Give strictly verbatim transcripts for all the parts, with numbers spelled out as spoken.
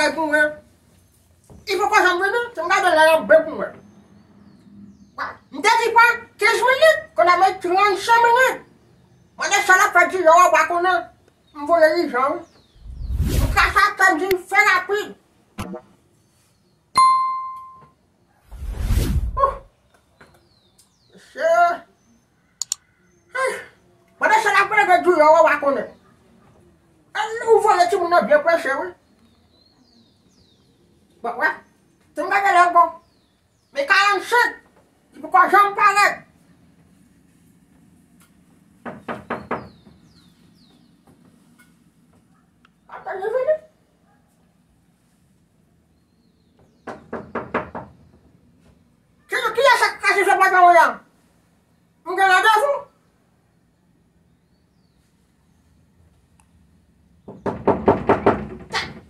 Bay pou mwen. Li poko janm vini, se m gade lè l ap bay pou mwen. M te di pran kenz minit, kounye a m met trannsenk minit. Mande sa l ap fè di yo, w pa konnen. M voye ijan wi. M krache atè, m di fè rapid. Mesye. Pandan se la, pandan ke di yo, w pa konnen. Ou vole timoun nan byen preche, wi. Bon, wè. Ti m gade lè bon. Men karannsenk. Li poko janm parèt. Atann li vini. Ki, kiyès sa k krache sou pòt la? M gen randevou.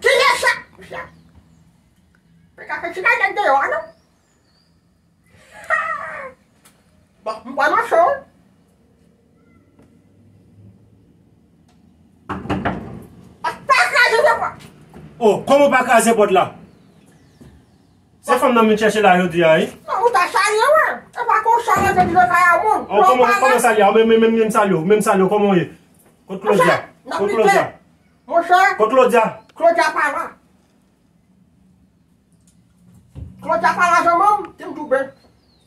Kiyès sa? Mesye, pa ka fè ti bagay deyò a non. Bon, m pral nan cho. Pa kraze pòt la. Oh, kòman w pa kraze pòt la? Se fanm nan m vin chèche la jodi a, wi. Non, ou ta salye, wi. E pa konsa w ap di nan kay a moun. Oh, kòman, kòman salye a? Men, men, men, men salye w, men salye w, kòman w ye? Kot Claudia? Kot Claudia? Monchè, Kot Claudia? Claudia pa la. Claudia pa la, zanmi m, te m tou byen.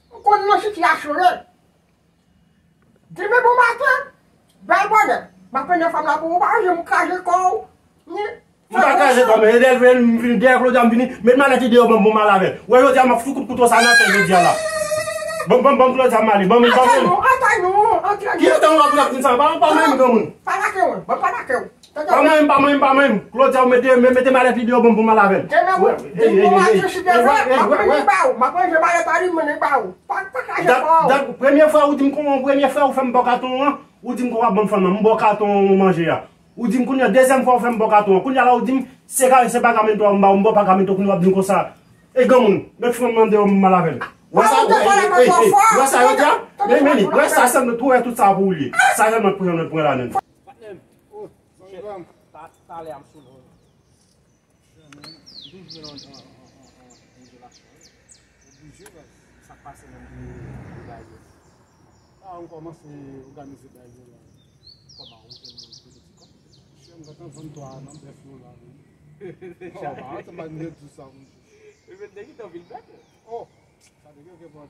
M konn nan sitiyasyon l ye. Demen bon maten, bèl bonè, m ap mennen fanm la pou ou, pa janm kraze kò w, ni. M pa kraze kò, men lè l vini, m vini dèyè Claudia, m vini met malèt li deyò, ban m bon mal avè l. Wè, jodi a, m ap fout kout kouto sa nan tèt jodi a la. Ban m, ban m, ban m Claudia m ale, ban m, ban m. Antre nou, antre nou, antre nou. Ki antre nou, ap di sa? Pa, pa menm granmoun. Pa lage w, ban m pa lage w. Pa menm, pa menm, pa menm. Claudia, ou mete, mete malèt li deyò, ban m bon mal avè l. Demen, demen, m ap manje ba ou, m ap manje malèt pa li, m mennen ba ou. Pa, pa kraze kò w. Dat, premye fwa ou di m konman, premye fwa ou fè m bò katon an, ou di m konman ban m fanm nan, m bò katon an ou manje a. Ou di m kounye a, dezyèm fwa ou fè m bò katon an. Kounye a la ou di m, se ka, se pa kamento a m ba ou, m bò pa kamento, kounye a w ap di m konsa. E granmoun, met fanm nan deyò, m mal avè l. Wè sa, wè sa, jodi a? Men, men, wè sa, sa nou tou wè tout sa pou ou li. Sa sèlman pou jwenn pran la menm. Patnè m. Oh, sa va? Ta-, talè a m sou nou. Toujou nan, an, an, an, an, an relasyon, wi. Oblije, baz. Sa k pase menm pou, pou bagay yo? A, m kòmanse òganize bagay yo la. Kòman ou jwenn moun pou ti kòb? Chè, m gentan vann twa nan bèf yo la, wi. Oh, pa antre m pa di sa, monchè. Ou menm te gentan anpil bèf, wi. Oh, sa te gen ke pran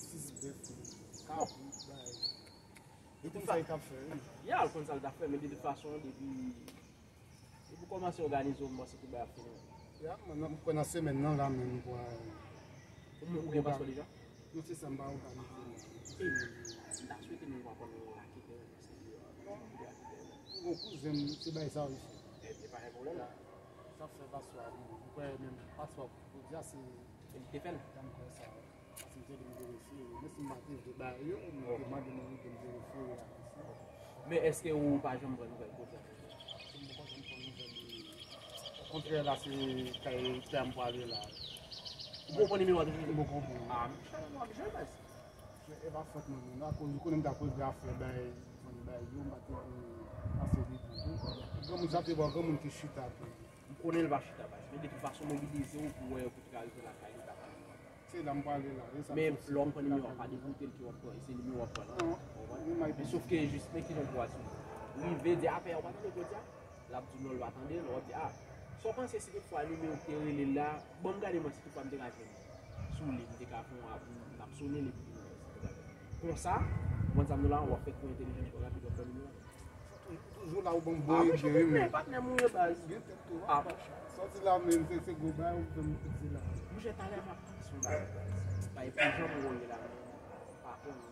sis bèf, kabrit, bagay. Li konn sa li t ap fè, wi. Ya, l konn sa l t ap fè, men de tout fason, depi Depi w kòmanse òganize w, m panse tout bagay ap fini. Ya, mwen, m kwè nan semèn nan la menm, m kwè. Ou, ou gen paspò deja? Non, se sa, m pa òganize non. M ta swete nou aprann yon raketè, paske yo, bon, m gen kouzen m, se bagay sa yo fè. E, e pa gen pwoblèm. Ya, sa fè paspò a, m kwè menm paspò, jodi a se. E li te fè l? Ya, m kwè sa. Paske m te vin verifye yo. Men si m pa te vle ba yo, m te mande mwen pou m verifye yo la. Men èske ou pa janm pran nouvèl Claudia? M poko janm pran nouvèl li. Okontrè, la se kay pè a m prale la. Ou poko pran nimewo a toujou? M poko pran. A, monchè, w ap jwe, baz. E pa fòt mwen, non. Akoz ou konnen m t ap regle afè bay, vann bay yo, m pa te vle pase li tou. Granmoun sa te bò, granmoun te chita tou. M konnen l pa chita, baz. Men de tout fason, mobilize w pou wè yo pou t ka rive lakay li, ta pale. Se la m prale la, e sa m sòti. Men lè w pran nimewo a, pa depoute l ke w ap pran, e se nimewo w ap pran la. Non. Ou konprann? Men sof ke jis, men kijan w pral sou li. Rive di, a, pè a, ou pa tande Claudia? L ap di w non, l pa tande l, w ap di, a, sa w panse si toutfwa nimewo k te rele l la, ban m gade mwen si toutfwa m te ka jwenn li. Sou li, m te ka fè yon, m t ap sone li pou di mwen si m te ka jwenn li. Konsa, ou konn sa m di w la, w ap fè kou entèlijan, w ap rapid, w ap pran nimewo a. Toujou la ou ban m bon ide wi men. Patnè m ou ye baz. Gen tèt tou. A, monchè. Sòti la menm se, se gwo bagay ou fè m sòti la. Monchè, talè m ap pase yon bagay baz. Bay pou jan m wè w ye la menm. Pa konnen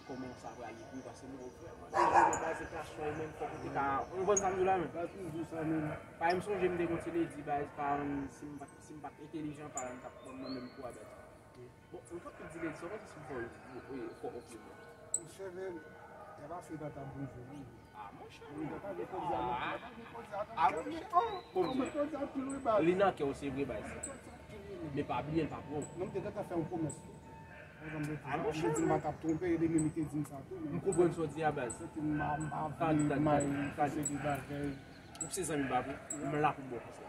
kòman sa pral ye pou ou, paske m wè w vrèman baz, se pasyon ou menm, fòk ou te ka, ou konprann sa m di w la menm. Pa toujou sa menm. Paske m sonje m te konn se ledi baz, paran m, si m pa t, si m pa t entèlijan, paran m t ap ban m nan menm kou a baz. Bon, ou fòk tout di ledi sa, ou konn se sou fò, fò, fò, fò, fò, fò. Monchè, men, e pa si l pa t ap bon pou ou. A, monchè, wi. Li pa t ap gen kòb sa non, li pa t ap gen kòb sa non. A, monchè. Oh, bon, men kòb sa anpil wi, baz. Li nan kè w, se vre, baz. Kòb sa anpil wi, men. Men pa bliye, l pa pran w. Non, m te gentan fè yon pwomès tou. Ou konprann, m te di, a, monchè, m te di m pa t ap twonpe, e demen li te di m sa tou, men. M konprann sa w di a, baz. Se ke m pa, m pa vle mal fè de bagay. Ou se zanmi m, pa vre? M la pou m ba w konsèy.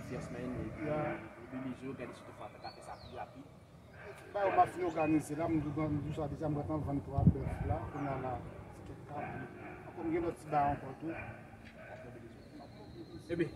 konfyans nan yo, epi yo mobilize yo, gade si toutefois sa ka fè sa pi rapid. Ba yo m ap fin òganize la, m di w, m di w sa deja, m gentan vann twa bèf la, kounye a la, ti kèk kapi, ankò m gen lòt ti bagay ankò tou. Ebyen,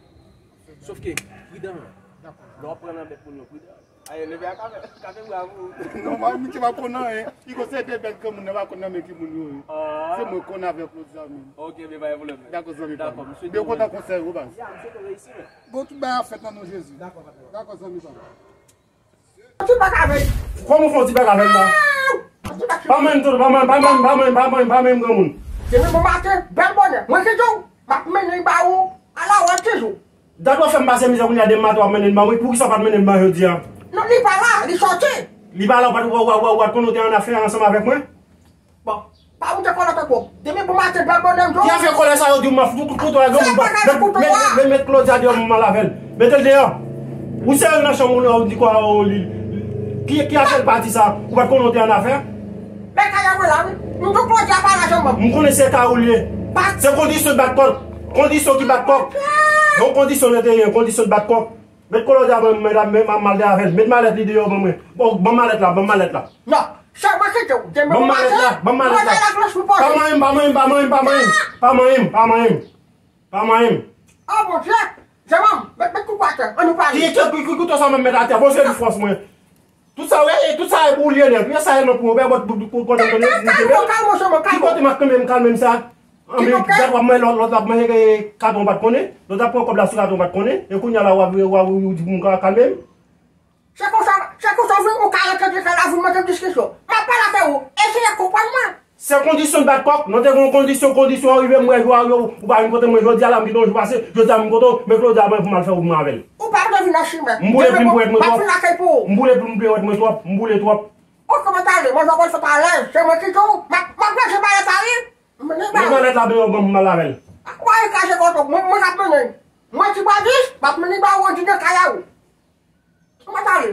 sòf ke, pridan, lè w ap pran nan bèt moun yo, pridan. Aye, leve a kafe, kafe bra pou ou. Non, mwen, misye pa konn anyen. Li konseye de bèt granmoun nan, pa konn nan men ki moun yo ye. Se mwen konn avèk Claudia menm. Ok, men pa gen pwoblèm. Dakò, zanmi pa m. Dakò, misye. Mwen kontan konsèy ou, baz. Ya, misye te reyisi, men. Bon, tout bagay ap fèt nan non Jezi. Dakò, patnè. Dakò, zanmi pa m. Ti bak avè l. Kòman w fè yon ti bak avè l la? Pa manyen m tonton, pa manyen m, pa manyen m, pa manyen m, pa manyen m, pa manyen m granmoun. Demen bon maten, bèl bonè, mwen ki di w, m ap mennen l ba ou, ala wè ti jou. Dat w ap fè m pase mizè kounye a demen maten w ap mennen l ban mwen, poukisa w pa t mennen l ban jodi a? Non, li pa la, li sòti. Li pa la, w pa t, w, w, w, w pa t konnen w te annafè ansanm avèk mwen? Bon, pa moute kòlè twòp. Demen bon maten, bèl bonè, m di w. Ki afè kòlè sa yo di w m ap fout kout kouto a, met, met, met Claudia deyò, m al avè l. Mete l deyò. Ou serye nan chanm ou la, ou di kwa ou li. Ki, ki afè l pati sa? Ou pa t konnen w te annafè? Men kay la mwen la, wi. M di w Claudia pa la chanm mwen. M konnen se kay ou li ye. Se kondisyon bat kòk. Kondisyon ki bat kòk. Yon kondisyon nan te ye, kondisyon bat kòk. Met Claudia ban m, medam, men m ap mal de avè l. Met malèt li deyò ban mwen. Bon, ban malèt la, ban malèt la. Non, se mwen ki di w. Demen bon maten, ban malèt la, ban malèt la. Pa manyen m, pa manyen m, pa manyen m, pa manyen m. Pa manyen m, pa manyen m. Pa manyen m. Oh, Bondye! Jemanm, met, met kouto atè, ann nou pale. Ki, ki, ki, ki kouto sa w menm met atè? Bon, se li fòs mwen. Tout sa, wi, e tout sa e pou ou li ye nèt. Wi, sa e non pou ou. Bè, bòt, pou, pou, pou, Kalme w, kalme w, kalme w. Ki kote m ap kanpe m, kalme m sa? Anben, dat w ap manje, lòt, lòt ap manje katon w pa t konnen. Lòt ap pran kòb la sou katon w pa t konnen. E kounye a la, w ap, w ap, w ap di pou m ka kalme m. Se konsa, se konsa w vin, ou ka rantre nan kay la, vin mete diskisyon. M ap pale avè ou, eseye konprann mwen. Se kondisyon bat kòk, nou te gen yon kondisyon, kondisyon an rive, m wè jou a rive, ou pa vin kote mwen jodi a la, m kite yon jou pase, jodi a m kote w, men Claudia ban m pou m al fè wout mwen avè l. Ou pa bezwen vin nan chimen. M boule plim pou wèt mwen twòp. M ap vin lakay pou ou. M boule plim pou wèt mwen twòp, m boule twòp. Ou kòman t ale, mwen jòbòl fè pa alèz, se mwen ki di w, m ap, m ap ranje malèt la, wi. Men malèt la, ban m, ban m al avè l. Ou pa vin kraze kòt ou, mwen, mwen k ap mennen. Mwen ti bradis, m ap mennen ba ou, di nan kay la, wi. Kòman t ale?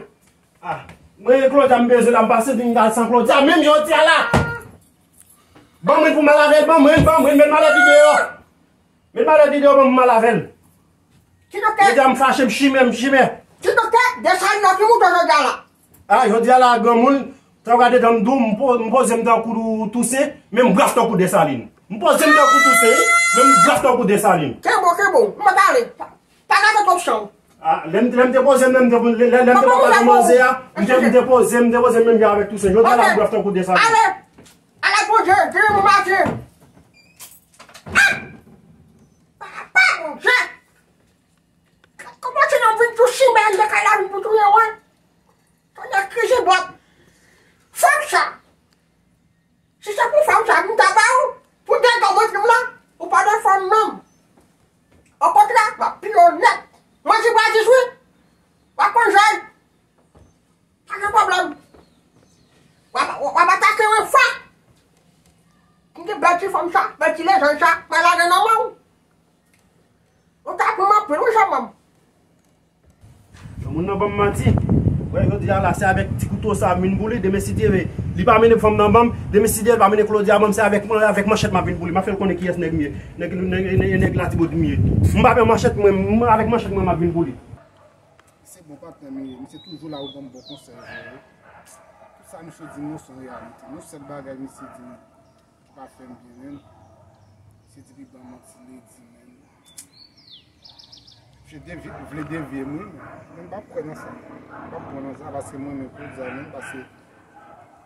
Ah, mwen, Claudia, m bezwen la, m pase di m ta san Claudia, menm jodi a la. Ban mwen pou m al avè l, ban mwen, ban mwen, met malèt li deyò. Met malèt li deyò, ban m al avè l. Ki doktè? Jodi a m fache, m chimè, m chimè. Ki doktè? Desalin nan ki moute jodi a la. Ah, jodi a la, granmoun, sa w gade dan m dou, m po-, m poze m tankou Tousen, men m graf tankou Desalin. M poze m tankou Tousen, wi, men m graf tankou Desalin. Kenbe w, kenbe w, m ap pale. Pa gade twòp chan. Ah, lè m, lè m te poze m, lè m te, lè, lè, lè m te papa manzè a, m te, m te poze m, m te poze m menm jan avèk Tousen. Jodi a la, m graf tankou Desalin. Ale! Ale, Bondye, vire pou maten. Ah! Papa, Bondye! Kòman ti nonm vin tou chimè anndan kay la, vin pou touye mwen? Tonnè krizi bòt. Fanm sa! Si se pou fanm sa, m ta ba ou, pou dega w montre m lan, ou pa dwe fanm non. Okontrè, m ap pile w nèt. Mwen di bradis wi. W ap konn jòj. Pa gen pwoblèm. W ap, w ap atake mwen fò. M di bèl ti fanm sa, bèl ti lejand sa, mwen lage nan men w. Ou ta pran m anpil wi, Jemanm. Moun nan ban m manti. Wè, jodi a la, se avèk ti kouto sa m vin boule. Demen si Dye vle, li pa mennen fanm nan ban m. Demen si Dye vle, li pa mennen Claudia ban m. Se avèk mwen, avèk manchèt m ap vin boule. M ap fè l konnen kiyès nèg m ye. Nèg, nèg, nèg, nèg Latibonit m ye. M pa pè manchèt mwen, m, avèk manchèt mwen m ap vin boule. Se bon, patnè m ye. Misye toujou la, ou ban m bon konsèy, vre. Tout sa misye di m yo, se yon reyalite. Yon sèl bagay misye di m ki pa fè m byen menm, se di li ban m manti, li di menm. Misye devi-, vle devye m, wi, men m p ap kwè nan sa. M p ap kwè nan sa, paske mwen menm Claudia menm, paske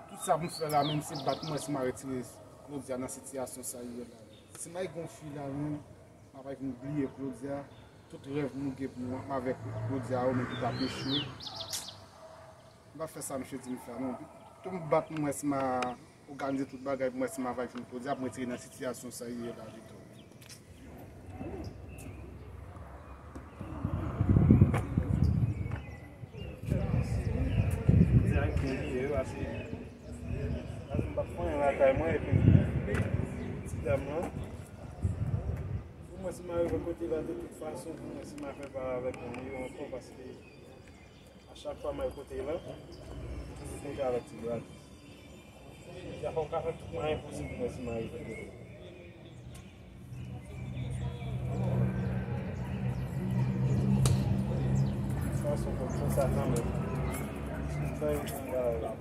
tout sa pou m fè la menm, se bat mwen si m a retire Claudia nan sitiyasyon sa li ye la. Si m al gen yon fi la menm, m ap vin bliye Claudia, tout rèv nou gen pou mwen avèk Claudia yo menm ki t ap echwe. M pa fè sa misye di m fè a non. Tou m bat m wè si m a òganize tout bagay pou m wè si m a va jwenn Claudia pou m retire nan sitiyasyon sa li ye la pito. Ti dam lan. Pou mwen, si m arive kote la, de tout fason, pou mwen, si m ap fè pale avèk mwen yo ankò, paske a chak fwa m al kote la, se kontre avèk ti bradis. Sa fè m ka fè tout mwayen posib pou mwen, si m arive kote la. Fason pou m fè sa kanmenm. Si m fè yon ti bagay la.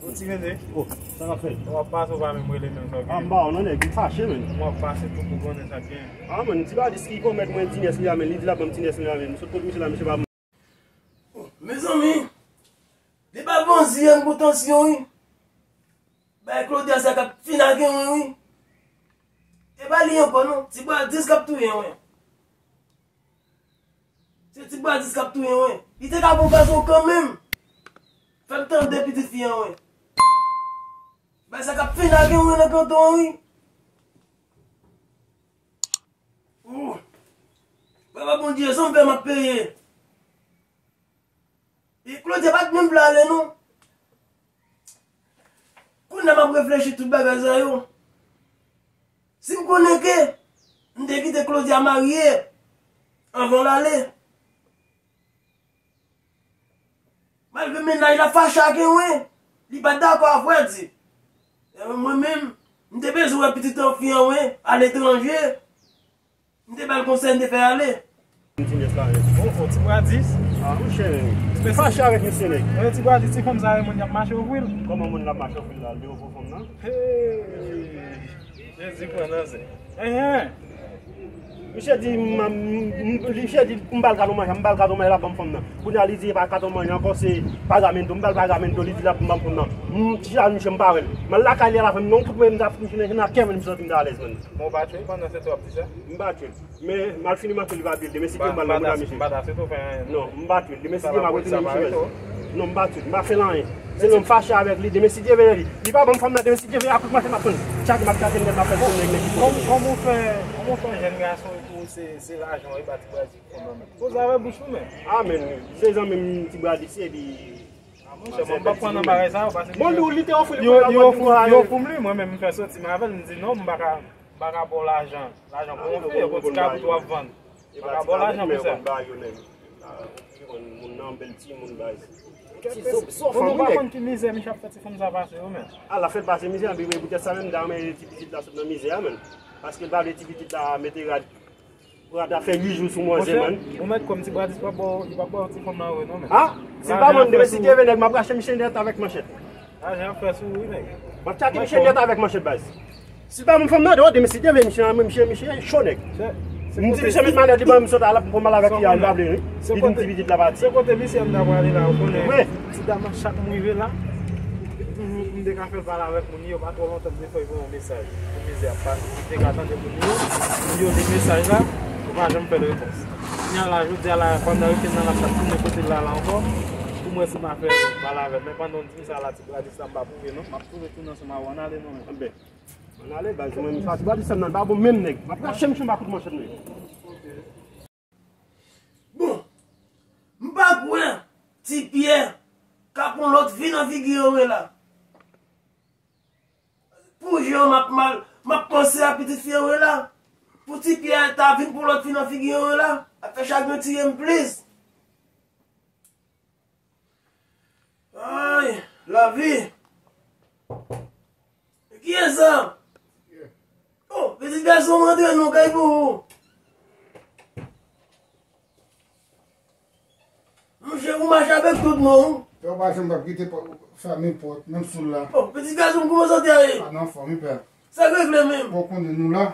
Ou ti mete? Oh, sa k ap fèt? W ap pase, ou pa menm rele menm sa w gen. Ah, m ba w non, nèg, m fache, menn. M ap pase tou pou konnen sa k gen. Ah, menn, ti bradis ki pwomèt mwen ti nès li a, menn, li di l ap ban m ti nès li a, menn. M sot kot misye la, misye pa ban m. Oh, mezanmi, li pa bon zi an pou tansyon, wi. Bay Claudia sa k ap fin ak mwen, wi. E pa li ankò, non. Ti bradis k ap touye mwen. Se ti bradis k ap touye mwen. Li te ka bon gason kanmenm. Fè m tande pitit fi an, wi. Bay sa k ap fin ak mwen nan kanton an, wi. Ou. Papa Bondye, sa m fè m ap peye. E Claudia pa t menm vle ale, non. Kounye a m ap reflechi tout bagay sa yo. Si m konnen ke m te kite Claudia marye anvan l ale, malgre mennaj la fache ak mwen, li pa t dakò a frè di. E mwen menm, m te bezwen wè pitit an fi an mwen aletranje. M te ba l konsèy, m te fè ale. Ti nès la, wi. Bon, bon, ti bradis. Ah, monchè, men. Ou fache avèk misye, nèg. Mwen, ti bradis, ti fanm sa, moun y ap mache ouvri l. Kòman moun l ap mache ouvri l la, l deyo pou fanm nan? Hey! Jezi pran nan zen. Hein, hein. Misye di, m, m, m, misye di, m ba l katon manje, m ba l katon manje, l ap ban m fanm nan. Kounye a, li di, e pa katon manje ankò, se pagamento. M ba l pagamento, li di, l ap ban m fanm nan. M, ti jan misye, m pa wè l. M al lakay li a la fen, m nan yon kout men, m ta fout misye nan, nan kè, men m santi m ta alèz, menn. Bon, w pa tchwe l pandan se tan w ap di sa? M pa tchwe l. Men, m al fini manke li pa byen. Demen si Dye vle, m al nan bouda misye. M pa ta sou tou fè anyen, non. Non, m pa tchwe l. Demen si Dye vle, m ap retounen misye. Non, m pa tchwe l. M pa fè l anyen. Se lè m fache avèk li. Demen si Dye vle, li, li pa ban m fanm nan. Demen si Dye vle, a kout machèt m ap pran. Chak m ap chache nèg m ap fè l konn nèg, nèg ki kote. Kòman, kòman w fè, kòman w fè jèn gason epi w se, se lajan w e pa ti bradis fanm nan menm? Poze avèk bouch ou menm. Ah, men, se zanmi m ti bradis, epi Ah, monchè, mwen m p ap pran nan bagay sa yo, paske bon, li, li te ofri li pou l ofri m li, mwen menm m fè soti m avè l, m di non, m pa ka, m pa ka ba w lajan, lajan kowonpi, yo konn ti kabrit w ap vann. M pa ka ba w lajan pou sa. Moun nan bèl timoun, baz. Ti zòb, sou fanm, ou pa konn ki mizè misye ap fè ti fanm sa pase yo, menm. Ah, l ap fè l pase mizè, anpi poutèt sa menm, dayè, ti pitit la sot nan mizè a, menm. Paske l pa vle ti pitit la mete rad. Rad la fè uit jou sou manzè, man. Ou mèt kwè m ti bradis pa ba w, li pa ba w ti fanm nan vre non, men. Ha? Si l pa ban m, demen si Dye vle, nèg, m ap rache misye nèt avèk manchèt. Lajan ap fè sou ou, wi, nèg. M ap tchake misye nèt avèk manchèt, baz. Si l pa ban m fanm nan, demen si Dye vle, misye, misye, misye cho, nèg. M di misye met malèt li ban m, sot al ap pran mal avèk li a, li pa vle, wi. Li di m ti pitit la pati. Se kote misye m ta prale la, ou konnen. Wi. Ti dam nan chak m rive la, m, m te ka fè l pale avèk moun yo, pa twò lontan m te fè l voye yon mesaj. Pou mizè ap pase, m te ka tande moun yo, moun yo li mesaj la, ou pa janm fè l repons. Kounye a la, jodi a la, pandan yo te nan lap, ap tounen kote l la, la ankò, pou m wè si m a fè pale avè l. Men pandan w di m sa la, ti bradis la, m pa pwouve non, m ap tou retounen ansanm avè w, ann ale non, men. Ann ale, baz, mwen, m pa ti bradis la, nan l pa bon menm, nèg. M ap rache misye anba kout manchèt, nèg. Bon, m pa kwè Ti Pyè ka pran lòt fi nan figi an vre la. Pou jan m ap mal, m ap panse a pitit fi an vre la. Pou Ti Pyè ta vin pran lòt fi nan figi an vre la, ap fè chagren tiye m plis. Ay, lavi. Kiyès sa? Oh, pitit gason m antre nan kay pou ou. Monchè, ou mache avèk tout non. Pè, ou pa janm p ap kite pòt, fèmen pòt, menm sou l la. Oh, pitit gason m, kòman sante a ye? A, nan fòm, wi, pè. Sa k regle menm? Bon, konnen nou la.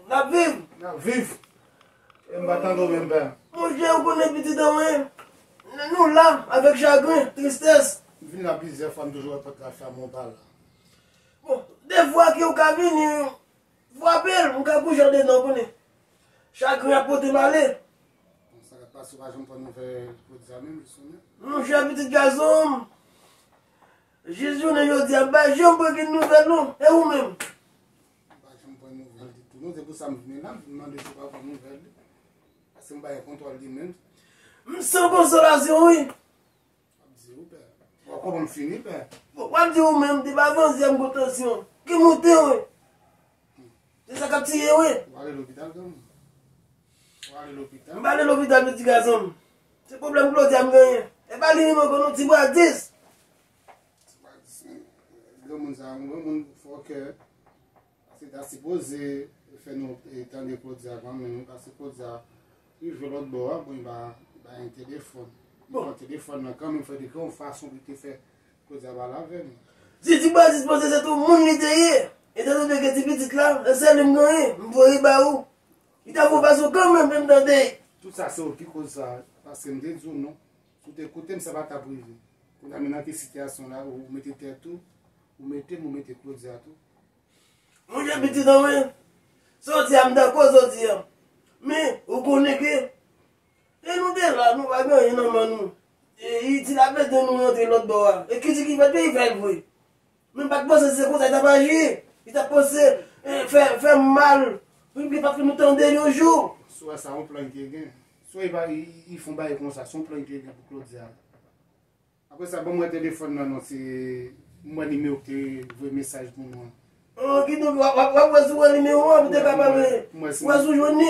N ap viv. N ap viv. E m pa tande w menm, pè. Monchè, ou konnen pitit an mwen. Nou la, avèk chagren, tristès. M vin la plizyè fwa, m toujou wè pòt la fèmen, ou pa la. Bon, de fwa ke ou ka vini, frape l, m ka kouche andedan, ou konnen. Chagren ap pote m ale. Bon, sa k ap pase, ou pa janm pran nouvèl Claudia menm, jis kounye a? Monchè, pitit gason m, jis jounen jodi a, m pa janm pran okenn nouvèl, non. E ou menm? M pa janm pran nouvèl ditou, non. Se pou sa m vini la, m vin mande si w pa pran nouvèl li. Paske m pa gen kontwòl li menm. M san konsolasyon, wi. M ap di ou, pè. Kòman m fini, pè? Bon, w ap di ou menm, te pa vanzè m gon tansyon. Ki moute, wi. Se sa k ap tiye, wi. Ou ale lopital, kanmenm. Ou ale lopital. M pa ale lopital, pitit gason m. Se pwoblèm Claudia m genyen. E pa li menm ankò non, Ti Bwa dis. Ti Bwa dis, men, granmoun sa, yon granmoun fòkè. Paske ta sipoze fè nou, e, tande Claudia kanmenm, paske Claudia rive lòt bò a, bon, li ba, li ba yon telefòn. Li pran telefòn nan kanmenm, fè de yon fason pou li te fè Claudia pale avè nou. Si Ti Bwa dis panse se tout moun li te ye, etan donne ke ti pitit la, se sèl li m genyen, m voye ba ou. Li ta voye ba sou kanmenm, men m tande. Tout sa se ou ki koz sa, paske m te di w non. Si w te koute m, sa pa t ap rive. Kounye a, men nan ki sitiyasyon la, ou mete tèt ou, ou mete m, ou mete Claudia tou. Monchè pitit an mwen, soti a m dakò soti a. Men, ou konnen ke, e nou te la, nou pa gen anyen nan men nou. E, i ti la pete nou rantre lòt bò a. E ki di ki fèt, peyi fè l vre. Men m pa t panse se konsa li t ap aji. Li t ap panse, e, fè, fè m mal. Pou li pa fè nou tande l yon jou. Si w wè sa, yon plan li te gen. Si w wè li, li, li fè yon bagay konsa, se yon plan li te gen pou Claudia. Apre sa, ban mwen telefòn nan non, se mwen nimewo ki te voye mesaj pou nou an. Oh, kidonk, w ap, w ap, w ap wè si w wè nimewo an, pou te kapab wè si w jwenn li.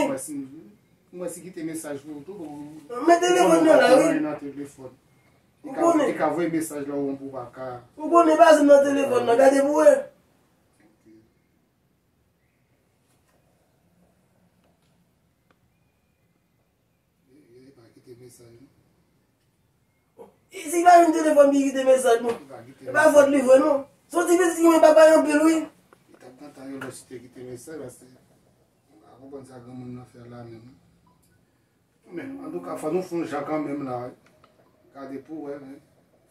Mwen si ki te mesaj pou ou tou, pou men telefòn nan la, wi. Nan telefòn. Ou konnen. Li ka voye mesaj la ou pou pa ka. Ou konnen, pase m nan telefòn nan, gade pou wè. Li pa kite mesaj, non. E si pa menm telefòn ki kite mesaj, non. E pa fòt li vre, non. Se yon ti pitit ki renmen papa l anpil, wi. Li t ap kontan yo lè si te kite mesaj, paske m pa konprann sa granmoun nan fè la menm. Men, antouka, fò nou fè yon jan kanmenm la, wi. Gade pou wè, men.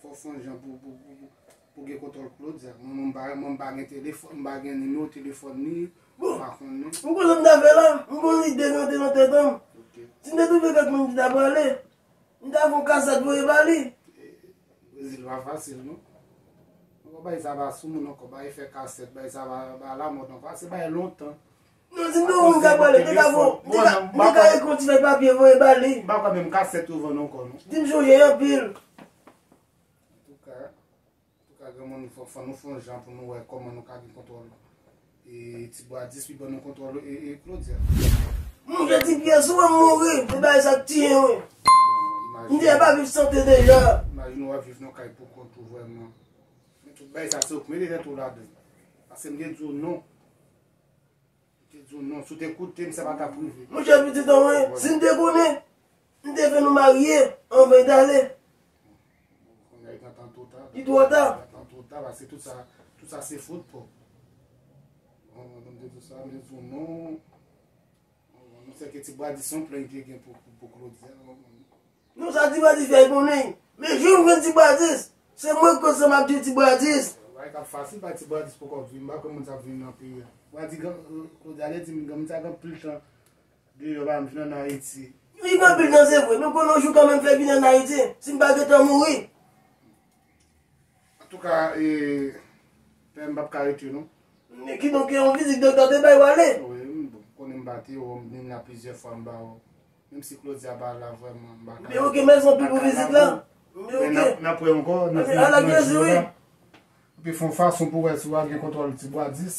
Fò fè yon jan pou, pou, pou, pou, pou gen kontwòl Claudia. Mwen, mwen, m pa, mwen, m pa gen telefòn, m pa gen nimewo telefòn ni, m pa konnen. Ou konnen m ta fè la? M gon lide k rantre nan tèt an m. Ok. Si m te twouve kèk moun ki ta prale, m ta fè yon kasèt voye ba li. E, Brezil pa fasil, non. Ankò bagay sa pa sou moun ankò, bagay fè kasèt, bagay sa pa, pa lamòd ankò. Se bagay lontan. Non, si m te wè moun ka prale, m te ka vo-, m te ka, m te ka ekri yon ti fèy papye voye ba li. M pa kwè menm kasèt yo vann ankò, non. Di m sonje anpil. Antouka, antouka, granmoun, fò, fò nou fè yon jan pou nou wè kòman nou ka gen kontwòl. E, Ti Bwa dis, pi ban nou kontwòl, e, e, Claudia. Monchè Ti Pyè, si w wè m mouri, se bagay sa k tiye m, wi. M deja pa viv sante deja. Imajine w ap viv nan kay pou kont ou vrèman. Men tout bagay sa, se ou k mete tèt ou ladan. Paske m te di w non. M te di w non, si w te koute m, sa pa t ap rive. Monchè pitit an mwen, si m te konnen, m te fè nou marye anvan l t ale. Kounye a li gentan twò ta. Li twò ta. Li gentan twò ta, paske tout sa, tout sa se fòt pa w. Bon, bon, m te di w sa, m te di w non. Bon, bon, nou sè ke Ti Bwa dis se yon plan li te gen pou, pou, pou Claudia. Bon, bon. Non, sa Ti Bwa dis fè konnen. Men jou m jwenn Ti Bwa dis, se mwen k konsa m ap di Ti Bwa dis. Bagay k ap fasil, pa Ti Bwa dis poko vin, m pa kwè moun sa ap vin nan peyi a. Bwa di, Claudia te di m, granmoun sa gen anpil tan deyò, pa vin ann Ayiti. Li gen anpil tan, se vre, men m konnen yon jou kanmenm fè vin ann Ayiti, si m pa gentan mouri. Antouka, e, pè, m p ap ka rete, non. Men kidonk, yon vizit doktè te bay w ale? Wi, m konnen m pa te wè w, m vin la plizyè fwa, m pa wè w. Menm si Claudia pa la vrèman, m pa ka. Men oke, mèsi anpil pou vizit la. Men oke. N ap, n ap wè ankò nan videyo la. Epi fè yon fason pou wè si w a gen kontwòl Ti Bwa dis.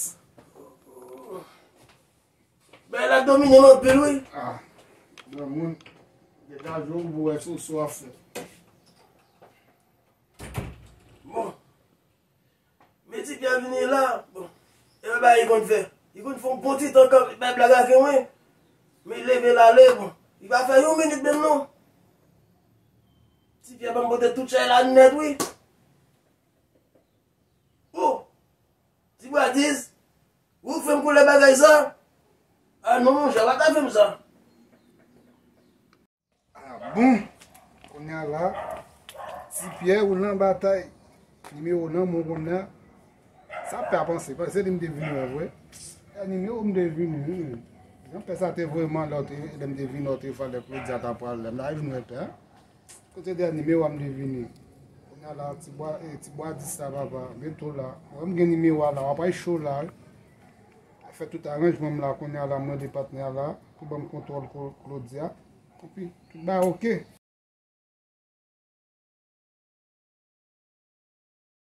Bagay la domine m anpil, wi. Ah, granmoun, degaje w pou wè si w sa w ap fè. Bon. Men Ti Pyè vini la, bon. E bagay li konn fè. Li konn fè yon bon ti tan kanpe, bay blag avè mwen. Men li leve l ale, bon. Li pa fè yon minit menm non. Ti Pyè ban m pote tout chay la nèt, wi. Oh! Ti Bwa dis, ou fè m koulè bagay sa? Ah non, monchè, pa ta fè m sa. Ah bon, kounye a la, Ti Pyè ou nan batay, nimewo nan men w kounye a. Sa pè a panse, panse li m te vin wè vre. E nimewo m te vin, wi. Jan pè sa te voye m an lè w te, lè m te vin lòt fwa lè Claudia ta pral, lè m ta vin wè pè a. Kote dèyè nimewo a m te vini. Kounye a la, Ti Bwa, e, Ti Bwa dis la, papa, bento la. Mwen m gen nimewo a la, w ap al cho la, wi. Fè tout aranjman m la, kounye a la, mwen de patnè a la, pou ban m kontwòl Cla-, Claudia. Epi, tout bagay oke.